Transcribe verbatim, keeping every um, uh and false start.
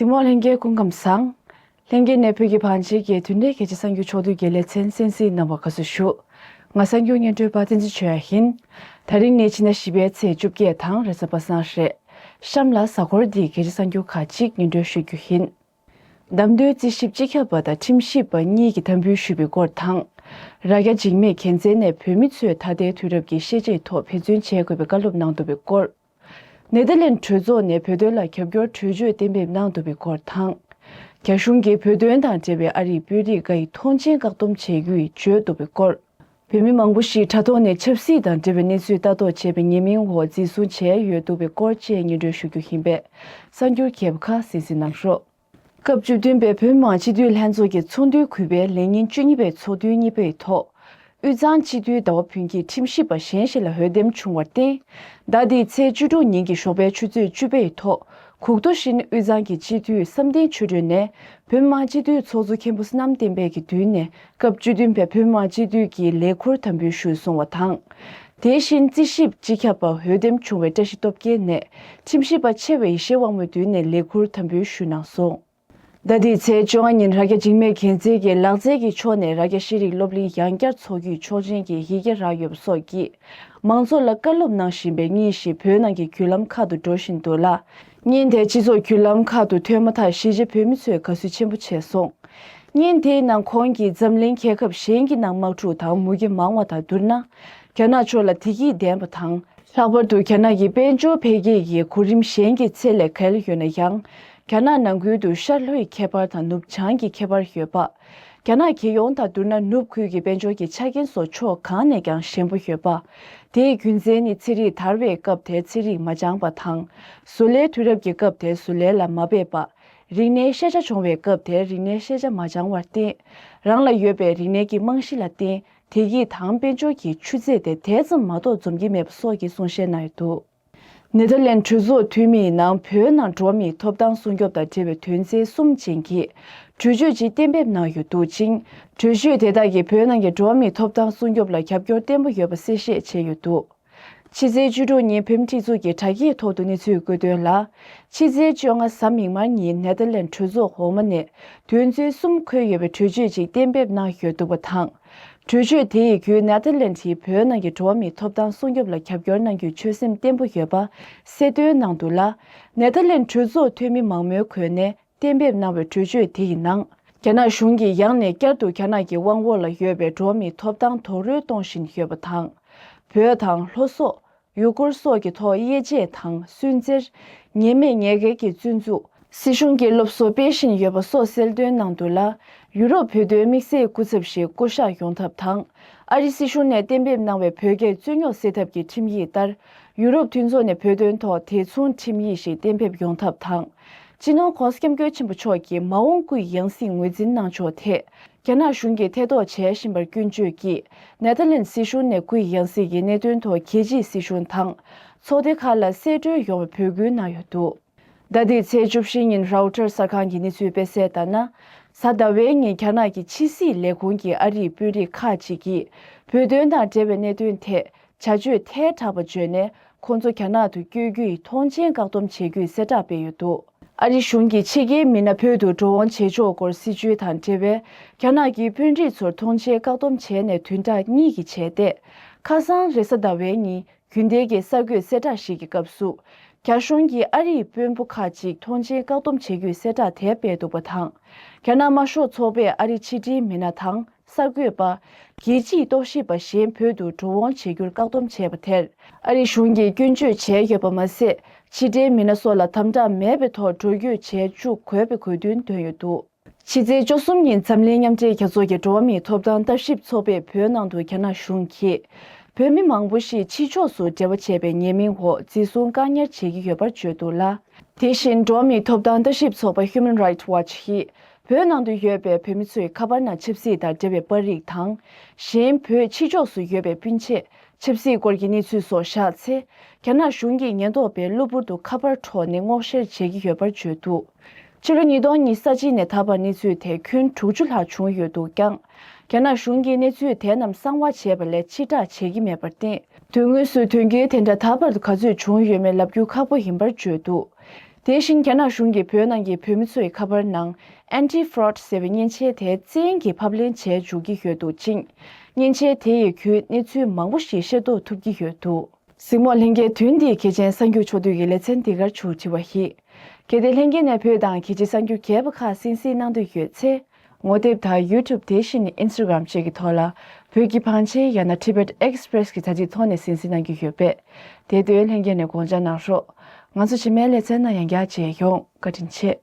ཐུན་མོང་ལྷན་རྒྱས་སྐུ་ཁམས་བཟང་། ལྷན་རྒྱས་ནས་བོད་ཀྱི་བང་ཆེན་གྱི་དུས་དྲན་གལ་ཆེ་གསར་འགྱུར་ཕྱོགས་བསྡུས་ཀྱི་ལེ་ཚན་གསན་གཟིགས་གནང་བར་དགའ་བསུ་ཞུ། ང་གསར་འགྱུར་སྙན་སྒྲོན་པ་བསྟན་འཛིན་ཆོས་ཡང་ཡིན། དེ་རིང་ནི་ཕྱི་ཟླ་བཞི་པའི་ཚེས་བཅོ་བརྒྱད་དང་རེས་གཟའ་པ་སངས་རེད། གཤམ་ལ་གཟའ་འཁོར་འདིའི་གལ་ཆེ་གསར་འགྱུར་ཁག་ཅིག་སྙན་སྒྲོན་ཞུ་རྒྱུ་ཡིན། བདམས་ཐོན་རྩིས་ཞིབ་སྤྱི་ཁྱབ་པ་དང་ཁྲིམས་ཞིབ་པ་གཉིས་ཀྱིས་དམ་འབུལ་ཞུས་པའི་སྐོར་དང་། རྭ་རྒྱ་འཇིགས་མེད་རྒྱལ་མཚན་ནས་བོད་མི་ཚོས་ད་ལྟའི་དུས་རབས་ཀྱི་ཤེས་བྱའི་ཐོག་འབད་བརྩོན་བྱེད་དགོས་པའི་བཀའ་སློབ་གནང་འདུག་པའི་སྐོར། ནེ་དར་ལེན་གྲོས་ཚོགས་ནས་བོད་དོན་ལ་རྒྱབ་སྐྱོར་གྲོས་ཆོད་གཏན་འབེབས་གནང་འདུག་པའི་སྐོར་དང་། རྒྱ་གཞུང་གིས་བོད་དོན་དང་འབྲེལ་བའི་ཨ་རིའི་དཔོན་རིགས་འགའ་ཡི་ཐོངས་མཆན་བཀག་སྡོམ་བྱེད་རྒྱུ་ཡི་བརྗོད་འདུག་པའི་སྐོར། བོད་མི་མང་པོ་ཞིག་དྲ་ཐོག་ནས་ཆབ་སྲིད་དང་འབྲེལ་བའི་གནས་ཚུལ་ལྟ་རྟོག་བྱས་པའི་ཉེས་མིང་འོག་འཛིན་བཟུང་བྱས་ཡོད་འདུག་པའི་སྐོར་བཅས་སྙན་སྒྲོན་ཞུ་རྒྱུ་ཡིན་པས། གསར་འགྱུར་རྒྱས་པ་ཁག་གསན་གཟིགས་གནང་རོགས། སྐབས་བཅུ་བདུན་པའི་བོད་མི་མང་སྤྱི་འཐུས་ལྷན་ཚོགས་ཀྱི་ཚོགས་འདུའི་གུས་པའི་ལས་ཉིན་བཅུ་གཉིས་པའི་ཚོགས་ཐུན་གཉིས་པའི་ཐོག་དབུས་གཙང་སྤྱི་འཐུས་ཟླ་བ་ཕུན་སྐྱིད་ཁྲིམས་ཞིབ་པ་གཞན་ཞིག་ལ་འོས་འདེམས་བྱུང་བར་བརྟེན། ཟླ་འདིའི་ཚེས་བཅུ་དྲུག་ཉིན་གྱི་ཞོགས་པའི་ཆུ་ཚོད་བཅུ་པའི་ཐོག་གུག་རྡོ་བཞིན་དབུས་གཙང་གི་སྤྱི་འཐུས་བསམ་གཏན་ཆོས་སྒྲོན་ནས་བོད་མི་མང་སྤྱི་འཐུས་ཚོགས་གཙོ་མཁན་པོ་བསོད་ནམས་བསྟན་འཕེལ་གྱི་མདུན་ནས་སྐབས་བཅུ་བདུན་པའི་བོད་མི་མང་སྤྱི་འཐུས་ཀྱི་ལས་ཁུར་དམ་འབུལ་ཞུས་སོང་བ་དང་། དེ་བཞིན་རྩིས་ཞིབ་སྤྱི་ཁྱབ་པ་འོས་འདེམས་བྱུང་བའི་བཀྲ་ཤིས་སྟོབས་རྒྱལ་ནས་ཁྲིམས་ཞིབ་པ་ཆེ་བའི་ཡེ་ཤེས་དབང་མོའི་མདུན་ནས་ལས་ཁུར་དམ་འབུལ་ཞུས་གནང་སོང་། ཟླ་འདིའི་ཚེས་བཅོ་ལྔ་ཉིན་རྭ་རྒྱ་འཇིགས་མེད་རྒྱལ་མཚན་གྱིས་ལག་རྩལ་གྱི་ཕྱོགས་ནས་རྭ་རྒྱ་ཤེས་རིག་སློབ་གླིང་ཡང་བསྐྱར་འཚོགས་རྒྱུའི་ཆོག་མཆན་གྱི་ཡི་གེ་རག་ཡོད་པ་སོགས་ཀྱིས་མང་ཚོགས་ལ་བཀའ་སློབ་གནང་བཞིན་པའི་བརྙན་ཞིག་བོད་ནང་གི་བརྒྱུད་ལམ་ཁག་ཏུ་འགྲོ་བཞིན་འདུག་ལ། བརྙན་དེ་སྤྱི་ཚོགས་བརྒྱུད་ལམ་ཁག་ཏུ་ཐོན་མ་ཐག་གཞིས་བྱེས་བོད་མི་ཚོས་དགའ་བསུ་ཆེན་པོ་བྱས་སོང་། བརྙན་དེའི་ནང་ཁོང་གིས་འཛམ་གླིང་རྒྱལ་ཁབ་གཞན་གྱི་ནང་དམག་འཁྲུག་དང་མུ་གེ་མང་བ་དང་བསྡུར་ན། རྒྱ་ནག་ཕྱོགས་ལ་བདེ་སྐྱིད་ལྡན་པ་དང་། ལྷག་པར་དུ་རྒྱ་ནག་གི་དཔལ་འབྱོར་འཕེལ་རྒྱས་ཀྱི་གོ་རིམ་གཞན་གྱི་ཚད་ལས་བརྒལ་ཡོད་ན་ཡང་། རྒྱ་ནག་ནང་ཁུལ་དུ་ཤར་ལྷོའི་ཁྱད་པར་དང་ནུབ་བྱང་གི་ཁྱད་པར་ཡོད་པ། རྒྱ་ནག་རྒྱལ་ཡོངས་དང་བསྡུར་ན་ནུབ་ཁུལ་གྱི་དཔལ་འབྱོར་གྱི་ཆ་རྐྱེན་སོགས་ཕྱོགས་གང་ནས་ཀྱང་ཞན་པོ་ཡོད་པ། དེའི་རྒྱུ་མཚན་ནི་ཚན་རིག་དར་བའི་སྐབས་དེར་ཚན་རིག་མ་སྦྱངས་པ་དང་། བཟོ་ལས་དུས་རབས་ཀྱི་སྐབས་དེར་བཟོ་ལས་ལ་མ་འབད་པ། རིག་གནས་ཤེས་བྱ་སྦྱོང་བའི་སྐབས་དེར་རིག་གནས་ཤེས་བྱ་མ་སྦྱང་བར་བརྟེན། རང་ལ་ཡོད་པའི་རིག་གནས་ཀྱི་རྨང་གཞི་ལ་བརྟེན། བདེ་སྐྱིད་དང་དཔལ་འབྱོར་གྱི་ཆུ་ཚད་དེ་དེ་ཙམ་མ་གཏོགས་འཛོམས་ཀྱི་མེད་པ་སོགས་ཀྱི་གསུང་བཤད་གནང་ཡོད་འདུག་ནེ་དར་ལེན་གྲོས་ཚོགས་འཐུས་མིའི་ནང་བོད་ནང་འགྲོ་བ་མིའི་ཐོབ་ཐང་སྲུང་སྐྱོབ་དང་འབྲེལ་བའི་དོན་ཚན་གསུམ་ཅན་གྱི་གྲོས་ཆོད་ཅིག་གཏན་འབེབས་གནང་ཡོད་འདུག་ཅིང་། གྲོས་ཆོད་དེ་དག་གིས་བོད་ནང་གི་འགྲོ་བ་མིའི་ཐོབ་ཐང་སྲུང་སྐྱོབ་ལ་རྒྱབ་སྐྱོར་བརྟན་པོ་ཡོད་པ་གསལ་བཤད་བྱས་ཡོད་འདུག་ཕྱི་ཚེས་བཅུ་དྲུག་ཉིན་བོད་མི་སྒྲིག་འཛུགས་ཀྱི་དྲ་རྒྱའི་ཐོག་ཏུ་གནས་ཚུལ་བཀོད་དོན་ལ། ཕྱི་ཚེས་བཅོ་ལྔ་གཟའ་མིག་དམར་ཉིན་ནེ་དར་ལེན་གྲོས་ཚོགས་འོག་མ་ནས་དོན་ཚན་གསུམ་འཁོད་ཡོད་པའི་གྲོས་ཆོད་ཅིག་གཏན་འབེབས་གནང་ཡོད་འདུག་པ་དང་། གྲོས་ཆོད་དེ་ཡི་བརྒྱུད་ནེ་དར་ལེན་གྱིས་བོད་ནང་གི་འགྲོ་བ་མིའི་ཐོབ་ཐང་སྲུང་སྐྱོབ་ལ་རྒྱབ་སྐྱོར་གནང་རྒྱུའི་ཆོད་སེམས་བརྟན་པོ་ཡོད་པ་གསལ་སྟོན་གནང་འདུག་ལ། ནེ་དར་ལེན་གྲོས་ཚོགས་འཐུས་མི་མང་མོས་གོ་གནས། གཏན་འབེབས་གནང་བའི་གྲོས་ཆོད་དེ་ཡི་ནང་། རྒྱ་ནག་གཞུང་གིས་ཡང་ནས་བསྐྱར་དུ་རྒྱ་ནག་གི་དབང་འོག་ལ་ཡོད་པའི་འགྲོ་བ་མིའི་ཐོབ་ཐང་རྡོག་རོལ་གཏོང་བཞིན་ཡོད་པ་དང་། བོད་དང་ལྷོ་སོག་ཡུ་གུར་སོགས་ཀྱི་ཐོག་དབྱེ་འབྱེད་དང་སུན་གཙེར། ཉེས་མེད་ཉེས་འགེལ་གྱི་བཙོན་འཇུག་སྲིད་གཞུང་གིས་སློབ་གསོ་སྤེལ་བཞིན་ཡོད་པ་སོགས་གསལ་སྟོན་གནང་འདུག་ལ། ཡུ་རོབ་བོད་དོན་དམིགས་བསལ་སྐུ་ཚབ་ཞིག་བསྐོ་གཞག་ཡོང་ཐབས་དང་། ཨ་རི་སྲིད་གཞུང་ནས་གཏན་འབེབས་གནང་བའི་བོད་རྒྱའི་རྩོད་རྙོག་སེལ་ཐབས་ཀྱི་ཁྲིམས་ཡིག་ལྟར། ཡུ་རོབ་མཐུན་ཚོགས་ནས་བོད་དོན་ཐོག་དེ་མཚུངས་ཁྲིམས་ཡིག་ཞིག་གཏན་འབེབས་ཡོང་ཐབས་དང་། སྤྱི་ནོར་༧གོང་ས་༧སྐྱབས་མགོན་ཆེན་པོ་མཆོག་གིས་མ་འོངས་སྐུའི་ཡང་སྲིད་ངོས་འཛིན་གནང་ཕྱོགས་ཐད། རྒྱ་ནག་གཞུང་གིས་ཐེ་གཏོགས་བྱེད་བཞིན་པར་སྐྱོན་བརྗོད་ཀྱིས། ནེ་ཐར་ལེན་སྲིད་གཞུང་ནས་སྐུའི་ཡང་སྲིད་ཀྱི་གནད་དོན་ཐོག་རྒྱལ་སྤྱིའི་སྲིད་གཞུང་དང་། ཚོགས་སྡེ་ཁག་ལ་གསལ་སྒྲོན་ཡོང་བའི་འབོད་སྐུལ་གནང་ཡོད་འདུག་ཟླ་འདིའི་ཚེས་བཅུ་བཞི་ཉིན་རའོ་ཊར་གསར་ཁང་གིས་གནས་ཚུལ་སྤེལ་གསལ་ལྟར་ན། གཟའ་ཟླ་བའི་ཉིན་རྒྱ་ནག་གི་ཕྱི་སྲིད་ལས་ཁུངས་ཀྱི་ཨ་རིའི་དཔོན་རིགས་ཁག་ཅིག་གིས་བོད་དོན་དང་འབྲེལ་བའི་གནད་དོན་ཐད་བྱ་སྤྱོད་ཐལ་དྲགས་པ་བརྗོད་ནས་ཁོང་ཚོ་རྒྱ་ནག་ཏུ་བསྐྱོད་རྒྱུའི་ཐོངས་མཆན་བཀག་སྡོམ་བྱེད་རྒྱུའི་གསལ་བསྒྲགས་སྤེལ་ཡོད་འདུག་ཨ་རི་གཞུང་གིས་ཕྱི་རྒྱལ་མི་སྣ་བོད་དུ་འགྲོ་འོང་བྱེད་ཕྱོགས་སྐོར་སྲིད་བྱུས་དང་འབྲེལ་བའི་རྒྱ་ནག་གི་དཔོན་རིགས་ཚོར་ཐོངས་མཆན་བཀག་སྡོམ་བྱས་ནས་བདུན་ཕྲག་གཉིས་ཀྱི་བྱས་ཏེ། ཁ་སང་རེས་གཟའ་ཟླ་བའི་ཉིན། རྒྱུན་ལྡན་གྱི་གསར་འགོད་གསལ་བསྒྲགས་ཤིག་གི་སྐབས་སུ། རྒྱ་གཞུང་གིས་ཨ་རིའི་དཔོན་པོ་ཁག་ཅིག་ཐོངས་མཆན་བཀག་སྡོམ་བྱེད་རྒྱུའི་གསལ་བསྒྲགས་དེ་སྤེལ་འདུག་པ་དང་། རྒྱ་ནག་དམར་ཤོག་ཚོགས་པས་ཨ་རིའི་ཕྱི་འབྲེལ་མི་སྣ་དང་གསར་འགོད་པ། རྒྱལ་སྤྱིའི་རྟོག་ཞིབ་པ་གཞན་བོད་དུ་འགྲོ་འོང་བྱེད་རྒྱུར་བཀག་སྡོམ་བྱས་པ་དེར། ཨ་རི་གཞུང་གིས་སྐྱོན་བརྗོད་བྱས་ཡོད་པ་མ་ཟད། ཕྱི་འབྲེལ་མི་སྣ་སོགས་ལ་དམ་དྲག་མེད་པའི་ཐོག་འགྲོ་སྐྱོད་བྱས་བཅུག་དགོས་པའི་དགོས་འདུན་བཏོན་ཡོད་འདུག་ཕྱི་ཚེས་བཅུ་གསུམ་ཉིན་འཛམ་གླིང་མཉམ་འབྲེལ་རྒྱལ་ཚོགས་ཀྱི་འགྲོ་བ་མིའི་ཐོབ་ཐང་ལྟ་ཞིབ་ཚོགས་པས་བོད་ནང་དུ་རྒྱ་ནག་གཞུང་གིས་བོད་མི་མང་པོ་ཞིག་ཕྱི་ཕྱོགས་སུ་འབྲེལ་བ་བྱས་པའི་ཉེས་མིང་འོག་འཛིན་བཟུང་བཀག་ཉར་བྱེད་ཀྱི་ཡོད་པར་བརྗོད་འདུག་ལ། དེ་བཞིན་འགྲོ་བ་མིའི་ཐོབ་ཐང་ལྟ་ཞིབ་ཚོགས་པ་Human Rights Watch ཡིས་བོད་ནང་དུ་ཡོད་པའི་བོད་མི་ཚོའི་ཁ་པར་ནང་ཆབ་སྲིད་དང་འབྲེལ་བའི་པར་རིས་དང་། གཞན་བོད་ཕྱི་ཕྱོགས་སུ་ཡོད་པའི་སྤུན་མཆེད་ཆབ་སྲིད་སྐོར་གྱི་གནས་ཚུལ་སོགས་བཞག་ཚེ། རྒྱ་ནག་གཞུང་གིས་ཉེན་རྟོག་པས་གློ་བུར་དུ་ཁ་པར་ཕྲོགས་ནས་སྔོག་བཤེར་བྱེད་ཀྱི་ཡོད་པར་བརྗོད་འདུག་ཕྱི་ལོ་ཉིས་སྟོང་ཉི་ཤུ་རྩ་གཅིག་ནས་ད་བར་གནས་ཚུལ་དེ་ཁྱོན་དྲུག་ཅུ་ལྷག་བྱུང་ཡོད་འདུག་ཀྱང་། རྒྱ་ནག་གཞུང་གིས་གནས་ཚུལ་དེ་རྣམས་གསང་བ་བྱས་པ་ལས་ཕྱིར་བསྒྲགས་བྱེད་ཀྱི་མེད་པར་བརྟེན། དོན་དངོས་སུ་དོན་རྐྱེན་དེ་འདྲ་ད་བར་དུ་ག་ཚོད་བྱུང་ཡོད་མེད་ལབ་རྒྱུ་ཁག་པོ་ཡིན་པར་བརྗོད་འདུག་དེ་བཞིན་རྒྱ་ནག་གཞུང་གིས་བོད་ནང་གི་བོད་མི་ཚོའི་ཁ་པར་ནང་Anti-Fraud ཟེར་བའི་མཉེན་ཆས་དེ་བཙན་གྱིས་ཕབ་ལེན་བྱས་འཇུག་གི་ཡོད་འདུག་ཅིང་། མཉེན་ཆས་དེ་ཡི་བརྒྱུད་གནས་ཚུལ་མང་པོ་ཞིག་ཤེས་རྟོགས་ཐུབ་ཀྱི་ཡོད་འདུག་གཟིགས་མོ་ལྷན་རྒྱས། དོན་འདིའི་གལ་ཆེན་གསར་འགྱུར་ཕྱོགས་བསྡུས་ཀྱི་ལེ་ཚན་འདི་གར་མཇུག་བསྒྲིལ་བ་ཡིན། གལ་ཏེ་ལྷན་རྒྱས་ནས་བོད་དང་རྒྱལ་སྤྱིའི་གསར་འགྱུར་གྱད་པ་ཁག་གསན་གཟིགས་གནང་འདོད་ཡོད་ཚེ། ངོ་དེབ་དང་YouTube དེ་བཞིན་Instagram བཅས་ཀྱི་ཐོག་ལ་བོད་ཀྱི་བང་ཆེན་ཡང་ན་Tibet Express གྱི་དྲ་ཚིགས་ཐོག་ནས་གསན་གཟིགས་གནང་རྒྱུ་ཡོད་པས། དེ་དོན་ལྷན་རྒྱས་ནས་དགོངས་འཇགས་གནང་རོགས། ང་ཚོ་རྗེས་མའི་ལེ་ཚན་ནང་ཡང་བསྐྱར་མཇལ་ཡོང་། བཀའ་དྲིན་ཆེ།